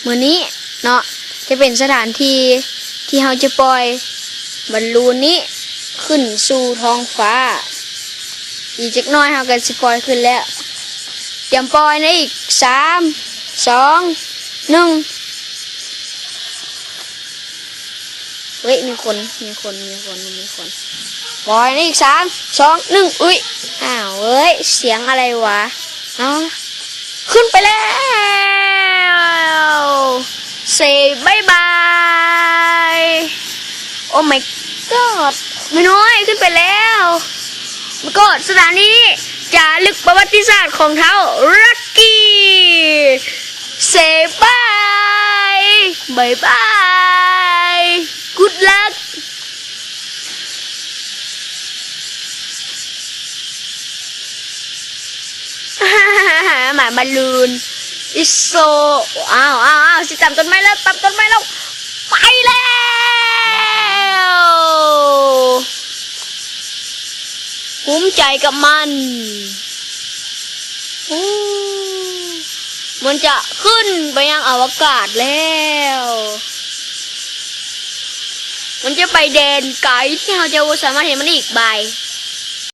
ມື້ນີ້ເນາະ ຈະເປັນສະຖານທີ່ທີ່ເຮົາຈະປ່ອຍບອນລູນນີ້ຂຶ້ນສູ່ທ້ອງຟ້າ. ອີກຈັກໜ້ອຍເຮົາກໍຊິປ່ອຍຂຶ້ນແລ້ວ. ຕຽມປ່ອຍໃນອີກ ສາມ ສອງ ໜຶ່ງ. ເຮີ້ຍ ມີຄົນ ມີຄົນ ມີຄົນ ມີຄົນ. ປ່ອຍໃນອີກ ສາມ ສອງ ໜຶ່ງ. ອຸ້ຍ ອ້າວເອີຍ ສຽງອະໄລວະ? ເອົາ ຂຶ້ນໄປແລ້ວ ເຊບາຍບາຍ. ໂອ້ my god ໝູນ້ອຍຂຶ້ນໄປແລ້ວ. ມາກອດສະຖານທີ່ຈາລຶກປະຫວັດຕິສາດຂອງທ້າວລັກກີ້. ເຊບາຍ ບາຍບາຍ good luck. ໝາຍບາລູນ it's so ອ້າວ ອ້າວ ອ້າວ ຊິຕຳຕົ້ນໄມ້ແລ້ວ ຕຳຕົ້ນໄມ້ແລ້ວ ໄປແລ້ວ. ພູມໃຈກັບມັນ. ໂອ້ ມັນຈະຂຶ້ນໄປຍັງອະວະກາດແລ້ວ. ມັນຈະໄປແດນໄກທີ່ເຮົາຈະບໍ່ສາມາດເຫັນມັນອີກບາຍ.